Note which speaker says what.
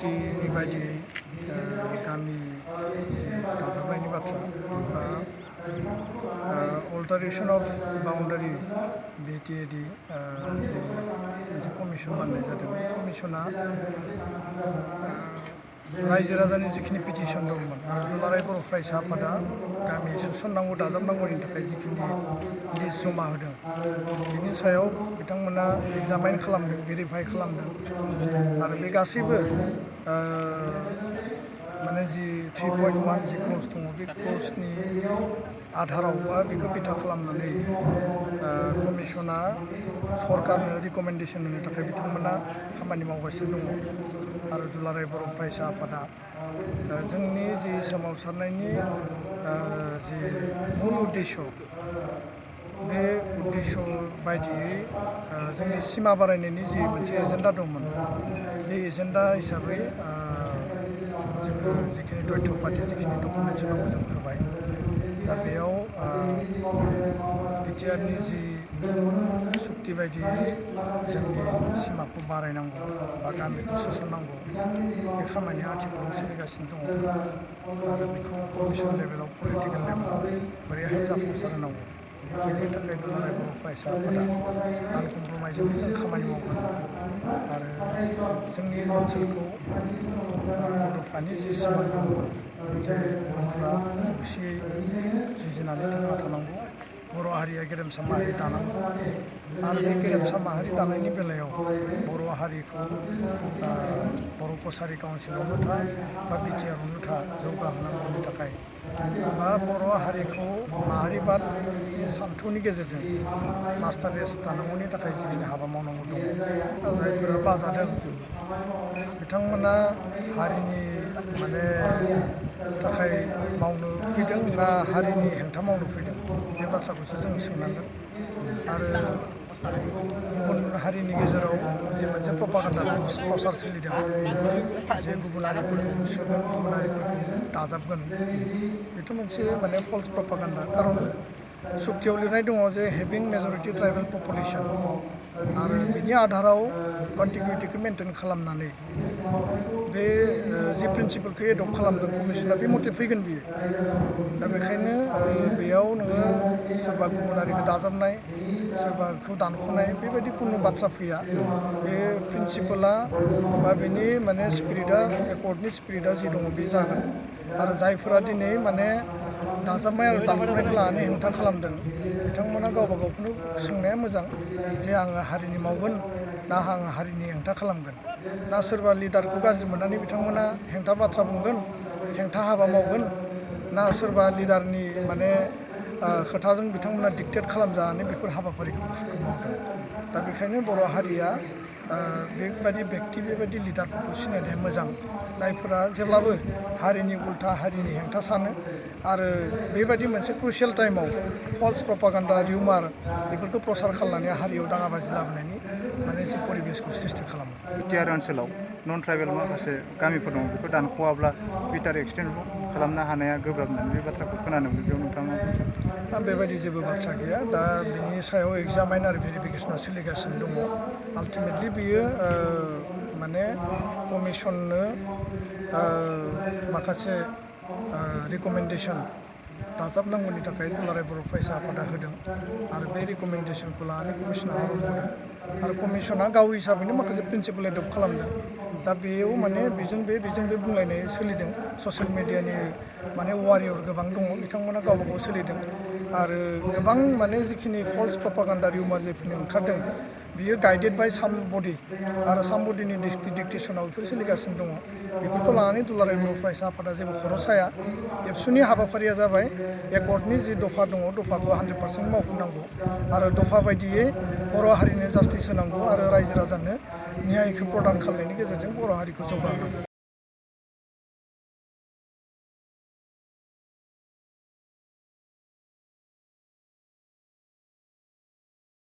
Speaker 1: बिटिनि बायदियै गामि दाजाबनायनि बाथ्रा बा अल्टारेशन अफ बाउन्डारि बिटिएडि जि मोनसे कमिसन बानायनाय जादों बे कमिसना रायजो राजानि जिखिनि पिटिसन दंमोन आरो दुलाराय बर' फरायसा आफादा गामि सोसननांगौ दाजाबनांगौनि थाखाय जिखिनि लिस्ट जमा होदों बिनि सायाव बिथांमोना एग्जामाइन खालामदों भेरिफाइ खालामदों आरो बे गासैबो माने जि 3.1 जि क्लज दङ बे क्लजनि आधाराव बा बेखौ बिथा खालामनानै कमिसना सरकारनो रिकमेन्डेसन होनो थाखाय बिथांमोना खामानि मावगासिनो दङ आरो दुलाराय बर' फरायसा आफादा जोंनि जि सोमावसारनायनि जि मुल उद्देश्य बे उद्देश्य बायदियै जोंनि सिमा बारायनायनि जि मोनसे एजेन्डा दंमोन बे एजेन्डा हिसाबै जोङो जिखिनि तथ्य पाति जिखिनि डकुमेन्टस नांगौ जों होबाय दा बेयाव बिटिआरनि जि सुक्ति बायदियै जोंनि सिमाखौ बारायनांगौ बा गामिखौ सोसननांगौ बे खामानिया आथिखालाव सोलिगासिनो दङ आरो बेखौ कमिसन लेभेलाव पलिटिकेल लेभेलाव बोरैहाय जाफुंसार होनांगौ बेनि थाखाय दुलाराय बर' फरायसा आफादा आनकमप्रमाइजोंनो जों खामानि मावगोन आरो जोंनि ओनसोलखौ बड'फानि जि सिमां दंमोन जे बर'फ्रा खौसेयै जुजिनानै थांना थानांगौ बर' हारिया गेरेमसा माहारि दानांगौ आरो बे गेरेमसा माहारि दानायनि बेलायाव बर' हारिखौ बर' कसारि काउन्सिलावनो था बा बिटिआरावनो था जौगाहोनांगौनि थाखाय बा बर' हारिखौ माहारिबादनि सान्थौनि गेजेरजों मास्टार रेस दानांगौनि थाखाय जिखिनि हाबा मावनांगौ दङ जायफोरा बाजादों बिथांमोना हारिनि माने थाखाय मावनो फैदों ना हारिनि हेंथा मावनो फैदों बे बाथ्राखौसो जों सोंनांगोन आरो गुबुन हारिनि गेजेराव जे मोनसे प्रपागान्डा प्रसार सोलिदों जे गुबुन हारिफोरखौ सोगोन गुबुन हारिफोरखौ दाजाबगोन बेथ' मोनसे माने फल्स प्रपागान्डा खारन सुक्तियाव लिरनाय दङ जे हेभिं मेजरिटि ट्राइबेल पपुलेसन आरो बिनि आधाराव कन्टिनिउटिखौ मेनटेन खालामनानै बे जि प्रिन्सिपालखौ एडप्ट खालामदों कमिसना बे मथे फैगोन बियो दा बेखायनो बेयाव नोङो सोरबा गुबुन हारिखौ दाजाबनाय सोरबाखौ दानख'नाय बेबायदि खुनु बाथ्रा फैया बे प्रिन्सिपाला बा बेनि माने स्पिरिटआ एकर्डनि स्पिरिटआ जि दङ बे जागोन आरो जायफोरा दिनै माने दाजाबनाय आरो दानख'नायखौ लानानै हेंथा खालामदों बिथांमोना गावबा गावखौनो सोंनाया मोजां जे आङो हारिनि मावगोन ना आङो हारिनि हेंथा खालामगोन ना सोरबा लिडारखौ गाज्रि मोननानै बिथांमोना हेंथा बाथ्रा बुंगोन हेंथा हाबा मावगोन ना सोरबा लिडारनि माने खोथाजों बिथांमोना डिक्टेट खालामजानानै बेफोर हाबाफारिखौ मावदों दा बेखायनो बर' हारिया बेबायदि बेक्ति बेबायदि लिडारफोरखौ सिनायनाया मोजां जायफोरा जेब्लाबो हारिनि उल्था हारिनि हेंथा सानो आरो बेबायदि मोनसे क्रुसियेल टाइमाव फल्स प्रपागान्डा रिउमार बेफोरखौ प्रसार खालामनानै हारियाव दाङाबाजि लाबोनायनि माने जि परिबेसखौ सृष्टि खालामो
Speaker 2: बिटिआर ओनसोलाव नन ट्राइबेल माखासे गामिफोर दङ बेखौ दानख'वाब्ला बिटार एक्सटेन्ड खालामनो हानाया गोब्राब होननानै बे बाथ्राखौ खोनानो मोनो बेयाव नोंथाङा
Speaker 1: बेबायदि जेबो बाथ्रा गैया दा बिनि सायाव एग्जामाइन आरो भेरिफिकेसना सोलिगासिनो दङ आल्टिमेटलि बियो माने कमिसननो माखासे रिकमेन्डेसन दाजाबनांगौनि थाखाय दुलाराय बर' फरायसा आफादा होदों आरो बे रिकमेन्डेसनखौ लानानै कमिसना हाबा मावदों आरो कमिसना गाव हिसाबैनो माखासे प्रिन्सिपाल एडप्ट खालामदों दा बेयाव माने बेजों बे बुंलायनाय सोलिदों ससियेल मिडियानि माने वारियर गोबां दङ बिथांमोना गावबा गाव सोलिदों आरो गोबां माने जिखिनि फल्स प्रपागान्डा रिउमार जेफोरनि ओंखारदों बियो गाइडेड बाय सामबडि आरो सामबडिनि डिक्टेसनाव बेफोर सोलिगासिनो दङ बेफोरखौ लानानै दुलाराय बर' फरायसा आफादा जेबो खर' साया एबसुनि हाबाफारिया जाबाय एकर्डनि जि दफा दङ दफाखौ 100% मावफुंनांगौ आरो दफा बायदियै बर' हारिनो जास्टिस होनांगौ आरो रायजो राजानो न्यायखौ प्रदान खालामनायनि गेजेरजों बर' हारिखौ जौगाहोनांगौ